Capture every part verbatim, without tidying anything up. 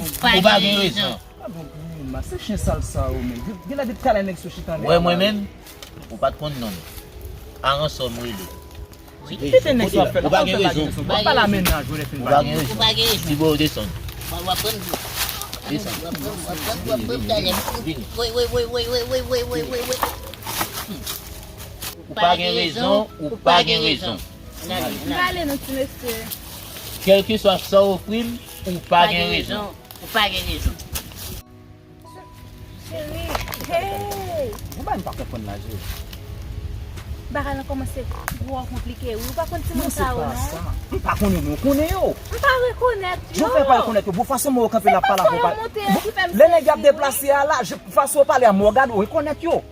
Ou pa gen rezon. Ah bon, Prima, se chen sal sa yo, men. Gen, gen lè depi talè nèg sou chita anlè. Wè, mwen menm, ou pa t konn non m. Aransò m rele. Wi. Ki te nèg sa ap fè la? Ou pa gen rezon. W ap pale a mennaj ou lè fin pale. Ou pa gen rezon. Ou pa gen rezon. Ti bò desann. W ap pran dlo. Desann. W ap pran, w ap pran, w ap pran talè. Vini. Wi, wi, wi. Ou pa gen rezon, ou pa gen rezon. N ale, n ale. N ale non ti mesye. Kèlkeswa sa w ofri m, ou pa gen rezon. Ou pa gen rezon. Cheri, hey! Yon bagay m pa konprann la, Jezi. Bagay lan kòmanse twò konplike, wi. Ou pa konn timoun sa yo, non? Non, se pa sa. M pa konnen, men w konnen yo. M pa rekonèt yo. Jan w fè pa rekonèt yo? Bon, fason mwen yo kanpe la, pale avè w. Se paske yo monte an ki fè m sezi, wi. Lè nèg y ap deplase a la, fason yo pale a mwen, w gade, w rekonèt yo.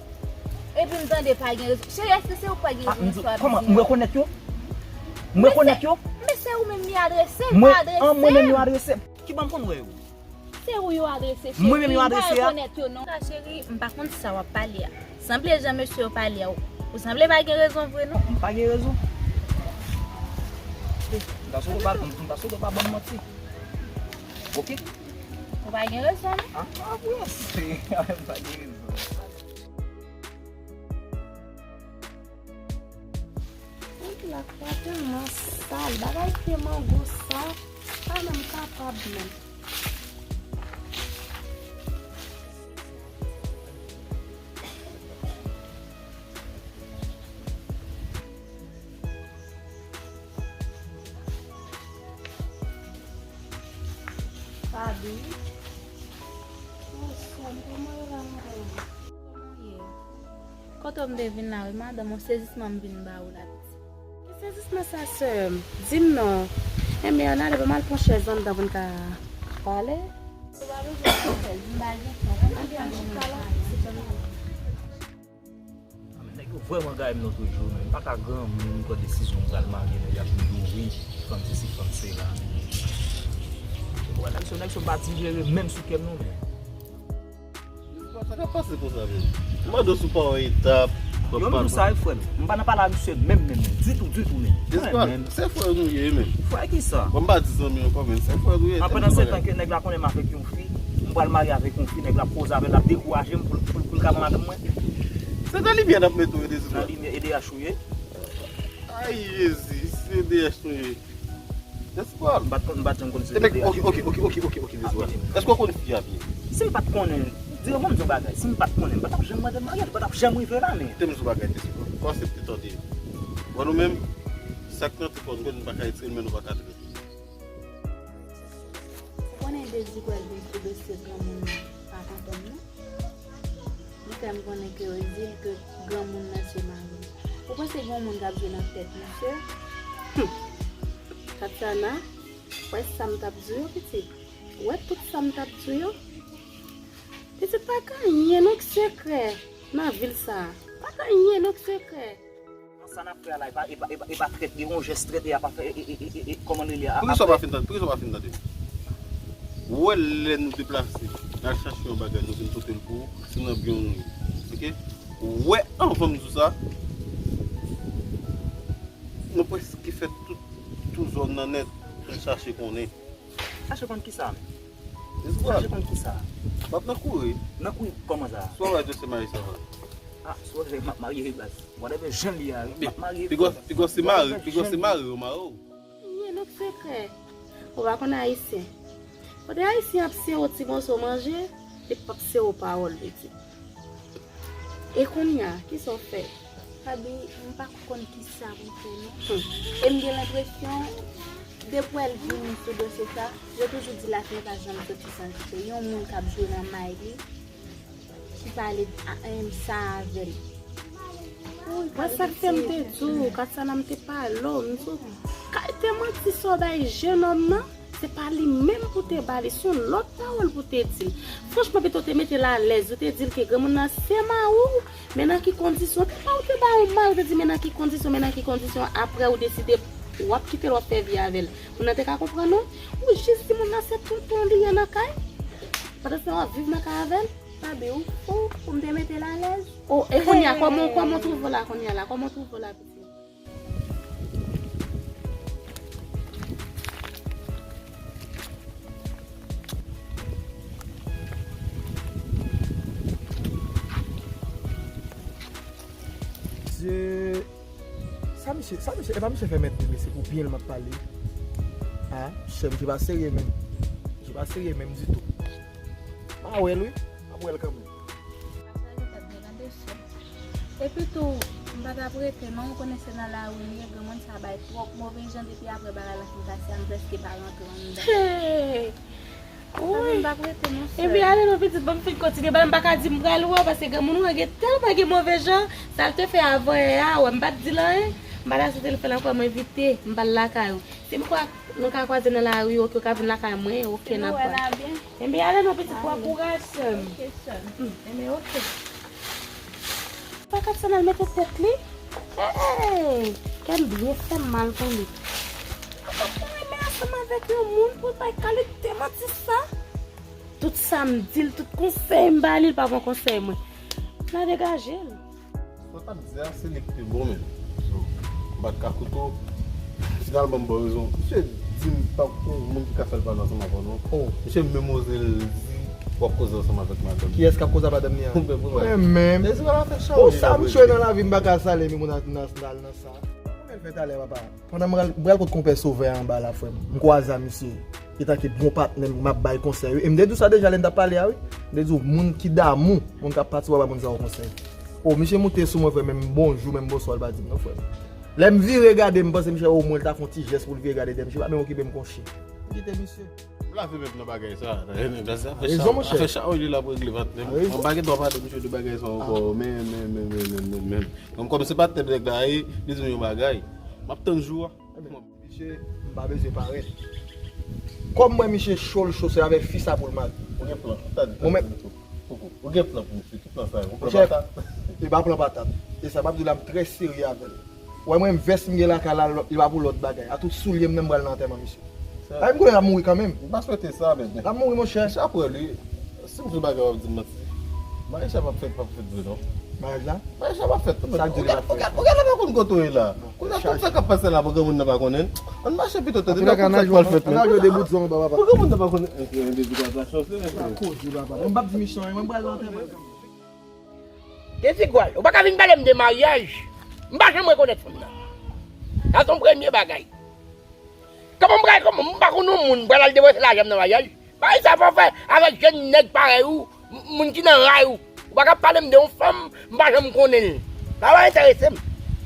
Epi m tande pa gen rezon. Cheri, èske se ou k pa gen rezon nan istwa ap di an? Kòman? M rekonèt yo? M rekonèt yo? Men se ou menm li adrese, li pa adrese m. Mwen, an, mwen menm yo adrese. Ki ban m konn wè yo? Se ou yo adrese, cheri. Mwen menm yo adrese a? M pa rekonèt yo, non. Sa, cheri, m pa konn sa w ap pale a. Sanble jan mesye yo pale a, ou, ou sanble pa gen rezon vre, non. M pa gen rezon. M ta swete w pa, m ta swete w pa ban m manti. Oke? Ou pa gen rezon, non. Ah, ah, wi, m pa gen rezon. Wout la kwa tèlman sal, bagay pye mango sa, pa menm kapab menm. Fabi. Kòman w ye? Kote w m te vin la wi, madanm, yon sezisman m vin ba ou la, pitit. Ki sezisman sa, sè m? Di m non. Enben, ann ale, ban m al pran chèz anndan pou n ka pale. Ou pa bezwen pran chèz, m pa gen tan. Ann al chita la. Nèg yo vrèman gaye m nan tout jou, men m pa ka granmoun, m pran desizyon m pral marye, nèg ap nouri fanm sesi, fanm sela. Ou wè, nèg sa, nèg sa pa digere menm sou kè m non, men. Sa k ap pase konsa menm? M mande w si w pa wè etap. Yo, m di w sa wi, frè m. M pa nan pale a misye menm, menm, menm. Ditou, ditou, menm. Eskwad, se frè nou ye, menm. Frè kisa? Bon, m pa di zanmi ankò, men se frè nou ye. An, pandan se tan ke nèg la konnen m avèk yon fi, m pral marye avèk yon fi, nèg la poze avè l, l ap dekouraje m pou, pou, pou l ka pran madanm mwen. Se nan limyè n ap mete w, Dezi. Nan limyè, E D H ou ye. Ay, Jezi, se E D H nou ye. Eskwad. M pa t konn, m pa t janm konn se E D H. Oke, oke, oke, oke, oke, oke, Dezi. Èske w konn fi a byen? Si m pa t konnen, di yo ban m di yon bagay, si m pa t konnen, m pa t ap janm mande l maryaj, li pa t ap janm rive la, men. Te m di yon bagay, Dezi. Ou aksepte tande. Bon, nou menm, sa k nan tèt nou, nou pa ka retire l, men nou pa ka trete. Ou konnen Dezi pral vin sou dosye granmoun nan pa kontan m nan. Li fè m konnen ke yo di l ke granmoun nan se mari l. Ou panse gen yon moun k ap jwe nan tèt misye? Hum. Katsana, wè sa m t ap di w yo, pitit. Wè tout sa m t ap di w yo. Pitit, pa gen anyen non k sekrè nan vil sa a. Pa gen anyen non k sekrè. Sa n ap fè a la, e pa, e pa, e pa, e pa trèt, e yon jès trèt, e a pa fè, e, e, e, e, e, kòman l rele a? Poukisa w pa fin tande? Poukisa w pa fin tande? Ou wè lè nou deplase, n al chache yon bagay, nou vin pote l pou ou, se nan byen w nou ye. Oke? Ou wè anvan m di w sa, nou prèske fè tout, tout zòn nan nèt pou n chache konnen. Chache konn kisa, men? Chache konn kisa? W ap nan kouri. Nan kouri kòman sa? Si w wè dosye Marie Saval. Ah, si w wè m ap marye wi baz. Whatever jan l ye a, wi, m ap marye wi. Pi gwo, pi gwo se mari, pi gwo se mari yo mare w. Anyen non k sekrè. Ou pa konn ayisyen. Kote ayisyen ap sere w ti moso manje, li p ap sere w pawòl, pitit. E kounye a, kisa w fè? Faby, m pa konn kisa pou m fè non. Hmm. E m gen lenpresyon, depi w wè l vini sou dosye sa, yo toujou di l afè pa janm soti san l kite yon moun k ap jwe nan may li, ki pale a, em, sa avè l. Mwen, sa k fè m te di w, Katsana, m te pale w, m di w, kalite manti sa w bay jenòm nan, se pa li menm pou te ba li, se yon lòt pawòl pou te di l. Franchman, pito w te mete l alèz, ou te di l ke granmoun nan se mari w, men nan ki kondisyon, te ba w, te ba w mal, ou te di men nan ki kondisyon, men nan ki kondisyon, apre ou deside w ap kite l, w ap fè vi avè l. Moun nan te ka konprann ou, ou jis di moun nan se tonton li ye nan kay, pandan se w ap viv nan kay avè l. Faby, ou fou pou m te mete l alèz? O, e kounye a, kòman, kòman w twouve w la kounye a la? Kòman w twouve w la, pitit? Misye, sa misye, e pa misye fè mèt li, mesye, pou byen l m ap pale. A, misye, misye pa serye menm. Misye pa serye menm ditou. M a wè l wi, m ap wè l kanmenm. Epi tou, m pa t ap rete non, ou konnen se nan lari m ye, granmoun sa bay twòp move jan, depi apre bagay la fin pase a, m prèske pa rantre anndan. Hey! Wi. M pa t ap rete non, sè. Epi ale non pitit, ban m fin kontinye, ban m pa ka di m pral wè w, paske granmoun ou an gen tèlman gen move jan, sa l te fè avan yè a, wè m pa t di l anyen, m pa t asepte l fè l ankò, mwen evite, m pa al lakay ou. Si m kwa nou ka kwaze nan lari, oke, ou ka vin lakay mwen, oke, n ap pale. Enben, ale non, pitit, pran kouraj, sè m. Oke, sè m. Enben, oke. Fè kat sa nan mete tèt li. Hey! Kè m byen fè m mal pou li. Ou pa t renmen ansanm avèk yon moun pou l bay kalite manti sa? Tout sa m di l, tout konsèy m ba li, l pa pran konsèy mwen. N a degaje l. Sa w t ap di a, se li ki te bon menm. So, m pa t ka koute w. Finalman, m ba w rezon. Misye di m pa t gen moun ki ka fè l pale ansanm avè w non. Oh. Misye menm oze l di w ap koze ansanm avèk madanm li. Kiyès k ap koze ak madanm li a? Mwen menm. Bon, sa misye nan lavi m pa ka sale, men moun nan nan nan sa. Konbyen l fè talè, papa? Pandan m pral, m pral kot konpè Sovè anba la, frè m. M kwaze a misye. Etanke bon patnè m, m ap bay konsèy wi. E m te di w sa deja lè n t ap pale a wi. M te di w moun ki damou, moun k ap pati w ap bay moun sa yo konsèy. O, misye moute sou mwen, frè m, menm bonjou, menm bonswa, l pa di m non, frè m. Lè m vire gade, m panse misye omwen l ta fè yon ti jès pou l vire gade dèyè m. Misye pa menm okipe m kon chen. M kite misye. M lave men m nan bagay sa. Nan sa, afè sa, afè sa, wi, li la pou regle vat men. M pa gen dwa pale misye de bagay sa ankò. Men, men, men, men, men, men, men. Kòm, kòm se patnè nèg la ye, li di m yon bagay. M ap tann jou a. Misye, m pa bezwen parèt. Kòm m wè misye cho l cho, se avèk fi sa pou l mare. Ou gen plan. Ou gen plan pou misye. Ki plan sa ye? Ou plan patat? E pa plan patat. E sa m ap di w la, m trè serye avè l. Ou wè mwen, vès m gen lakay la, li pa pou lòt bagay. A tout soulye m nan, m pral nan antèman misye. Ay, m konnen l ap mouri kanmenm. M pa swete sa, men. L ap mouri, monchè. Misye ap wè li. Si m di w bagay, w ap di m manti. Maryaj la p ap fèt, p ap fèt vre non. Maryaj la? Maryaj la p ap fèt. Sa k di li p ap fèt? Ou gade, ou gade, ou gade, pa konn kote w ye la. Kounye a tout sa k ap pase la, pou granmoun nan pa konnen. Ann mache pito tande, nan konn sa k pral fèt menm. Ann al jwe de bout zon, papa. Pou granmoun nan pa konnen. Enke, enke, di kwa sa chans li, enke. Koze, papa. Mwen m p ap di misyon, mwen m pral nan antèman. Te di gwal, ou pa ka vin pale m de maryaj. M pa janm rekonèt fanm nan. Sa se yon premye bagay. Kòman m pral, kòman m pa konn yon moun m pral al depanse lajan m nan maryaj? Bagay sa fò fè avèk jèn nèg parèy ou, m- moun ki nan ray ou. Ou pa ka pale m de yon fanm m pa janm konnen l. Sa pa enterese m.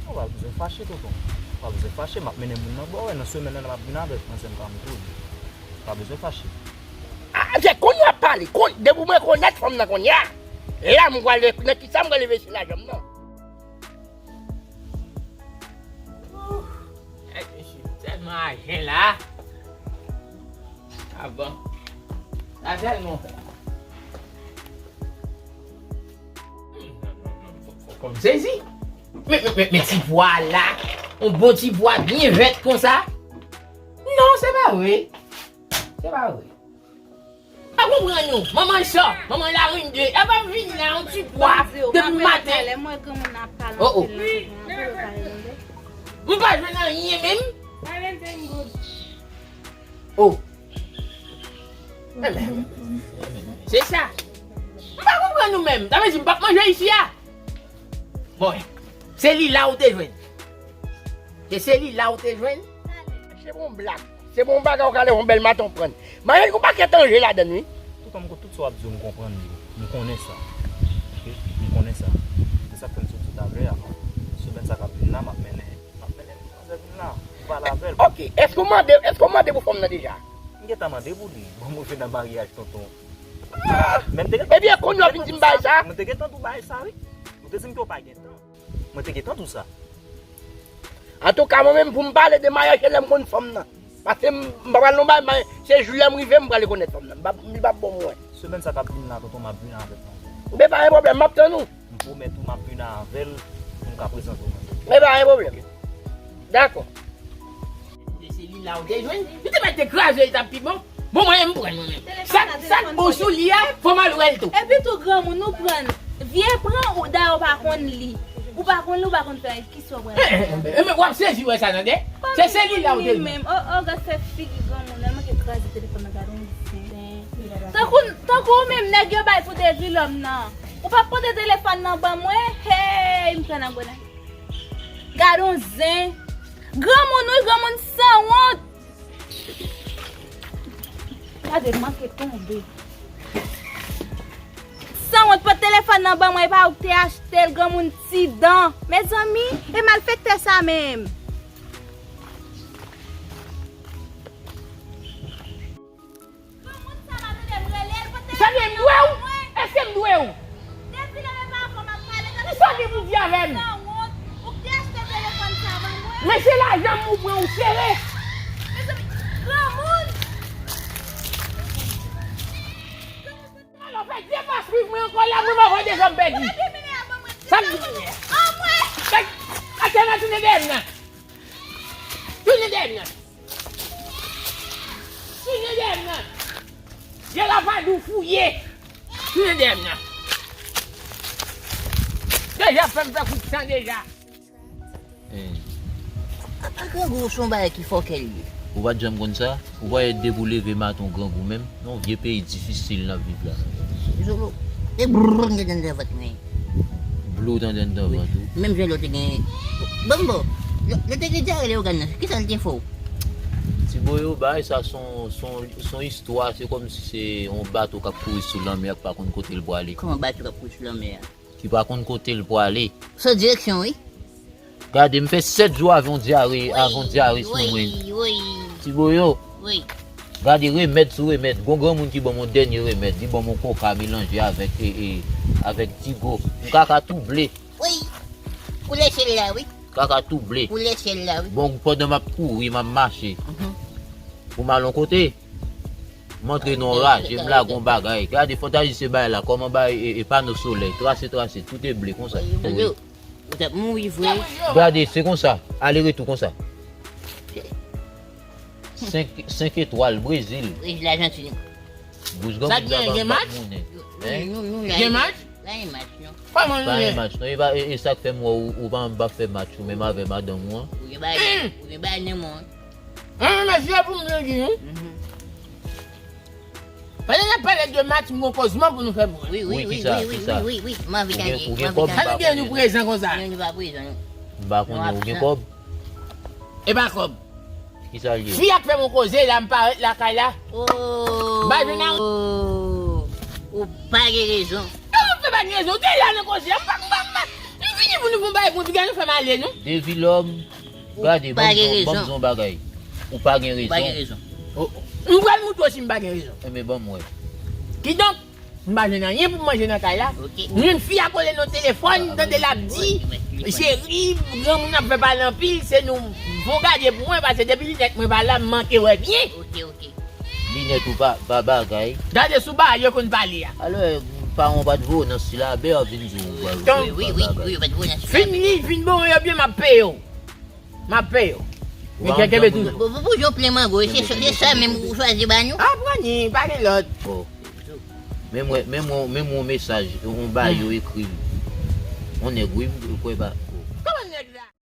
Ou pa bezwen fache, tonton. Ou pa bezwen fache, m ap mennen moun nan ba w, nan semèn nan m ap vin avèk manzè m pa m tou. Ou pa bezwen fache. A, se kounye a w ap pale. Kon- depi mwen konèt fanm nan kounye a, la m pral nan kisa m pral envesti lajan m nan. Tèt mesye, tèlman ajen la. A bon. Sa tèlman fè. Fò m sezi. Men, men, men, men ti pwa la. Yon bon ti pwa byen vèt konsa. Non, se pa vre. Se pa vre. Pa konprann nou. Manman sa, manman larenn de. E pa m vin la, yon ti pwa, depi maten. Lè mwen granmoun ap pale anpil nan tèt mwen, anpil yo pa reponn. M pa jwenn anyen menm. Oh. Se sa. M pa konprann nou menm. Sa vle di m p ap manje isi a. Bon, se li la ou te jwenn. Se, se li la ou te jwenn. Se bon blag. Se bon bagay ou ka leve yon bèl maten ou pran. Maryaj gon pakèt anje ladann wi. Tout kòm tout sa w ap di yo, m konprann li. M konnen sa. Oke? M konnen sa. Se sa k fè m sot di w talè a. Semèn sa k ap vin la, m ap mennen, m ap mennen manzè vin la. M pale avè l. Oke. Èske w mande, èske w mande pou fanm nan deja? M gentan mande pou li. Bon, mwen vin nan maryaj, tonton. Men m te gentan. Ebyen, kounye a w vin di m bagay sa? Mwen te gentan di w bagay sa, wi. Ou te di m ke w pa gentan. Mwen te gentan di w sa. Antouka, mwen menm, pou m pale de maryaj, se lè m konn fanm nan. Paske m, m pa pral nan bay, men se jou lè m rive, m pral rekonèt fanm nan. M p ap, li p ap bon mwen. Semèn sa k ap vin la, tonton, m ap vin avèk manzè. Men pa gen pwoblèm, m ap tann ou. M pwomèt ou, m ap vin avè l pou m ka prezante w manzè. Men pa gen pwoblèm. Dakò. Se li la ou te jwenn. Li te mèt te kraze, li t ap pi bon. Bon, mwen, m pran mwen menm. Sa, sa k bon sou li a, fò m al wè l tou. Epi tou, granmoun, ou pran. Vye pran, ou, dayè ou pa konn li. Ou pa konn li, ou pa konn fè, kisa w pral fè? E, e, e, men w ap sezi wè sa, tande? Se, se li la ou te jwenn. Menm, o, o, gad fè figi granmoun, nan manke kraze telefòn nan, gad on zen. Tankou, tankou ou menm, nèg yo bay pou de vilòm nan. Ou p ap pote telefòn nan ban mwen, hey, m pran nan grenn. Gad on zen. Granmoun, wi, granmoun sanwont. Gade, m manke tonbe. Sanwont, pot telefòn nan ban mwen, e pa ou ki te achte l, granmoun ti dan. Mezanmi, e malfektè sa menm. Granmoun sa la, tande m rele l, pot telefòn nan ban mwen. Èske m dwe w? Depi lè men pa avè m ap pale, tande. Kisa w gen pou di avè m? Sanwont, ou ki te achte telefòn sa ban mwen. Men se lajan m ou pran ou sere. Mezanmi, granmoun. Alò, fè dye pa swiv mwen ankò la, mwen m ap wè deja m pèdi. Sa k gen? Anmwe! Kèt, Katyana, tounen dèyè m nan. Tounen dèyè m nan. Tounen dèyè m nan. Jera pa di w fouye. Tounen dèyè m nan. Deja fè m fè kout san deja. Hein. A, a, grangou se yon bagay ki fòkè l ye. Ou pa t janm konn sa? Ou pa wè depi w leve maten w grangou menm? Yon vye peyi difisil n ap viv la. Zolo, e brrr, m gen anndan vant mwen. Dlo w tande anndan vant ou? Menm jan lè w te gen, bon, bon, lè, lè w te gen dyare lè w gad nan, kisa l te fè w? Ti Boyo, bagay sa se yon, se yon, se yon istwa, se kòmsi se yon bato k ap kouri sou lanmè a k pa konn kote l prale. Kòman bato k ap kouri sou lanmè a? Ki pa konn kote l prale. San direksyon, wi. Gade, m fè sèt jou avè yon dyare, avè yon dyare sou mwen. Wi, wi. Ti Boyo. Wi. Gade, remèd sou remèd. Gon granmoun ki ban m yon dènye remèd. Li ban m yon koka melanje avèk, e, e, avèk digo. M kaka tou ble. Wi. Pou lèche l la, wi. Kaka tou ble. Pou lèche l la, wi. Bon, pandan m ap kouri, m ap mache. Mhm. Pou m al yon kote. M antre nan yon raje, m lage yon bagay. Gade, fò w ta di se bagay la, kòman bagay e, e pano solèy, trase, trase, tout e ble konsa. Wi. Ou t ap mouri vre. Gade, se konsa, ale retou konsa. Senk, senk etwal, Brezil. Brezil, Ajantin. Bous granmoun sa pa ban m monnen. Hein? Gen match? Pa gen match, non. Kòman nou ye? Pa gen match, non. E pa, e, e sa k fè m wè ou, ou pa, pa fè match ou menm avè madanm ou an. Ou gen bagay, ou gen bagay nan men w. An, mesye, pou m di nou. Mhm. Pandan n ap pale de match, m gon kozman pou nou fè pou mwen. Wi, wi, wi, kisa, wi, wi, kisa? Wi, wi, wi. M anvi tande, m anvi tande. Ou gen kòb? Sa nou gen nou prezan konsa? Non, nou pa prezan, non. M pa konnen, ou gen kòb? E pa kòb. Kisa l ye? Fi a k fè m yon koze la, m parèt lakay la. Oh. M pa jwenn a. Ou pa gen rezon. Kòman m fè pa gen rezon? Ou te la nan koze a, m pa, m pa, m pa. M vini pou nou fè yon bagay pou nou fè m ale, non? Devilòm. Gade, ban m di w, ban m di w yon bagay. Ou pa gen rezon. Ou pa gen rezon. Oh, oh. M pral montre w si m pa gen rezon. Enben, ban m wè. Kidonk, m pa jwenn anyen pou m manje nan kay la. Ok. M jwenn fi a kole nan telefòn, m tande l ap di, cheri, granmoun ap fè pale anpil, se nou fon gade pou mwen, paske depi linèt mwen pa la, m manke wè byen. Ok, ok. Linèt ou pa, pa bagay. Gade sou bagay yo konn pale a. Alò, paran w pa t voye w nan silabè, vin di w pa bagay. Wi, wi, wi, wi, yo pa t voye w nan silabè. Fin li, fin bon, yo byen, m ap peye w. M ap peye w. Men kenbe toujou. Bon, pou, pou yo plen mango, se, se, se sa menm ou chwazi ba nou? Aprann li, pa gen lòt. Oh. Men mwen, men mwen, men mwen mesaj, yon bagay yo ekri m. Yon nèg, wi, m kwè pa.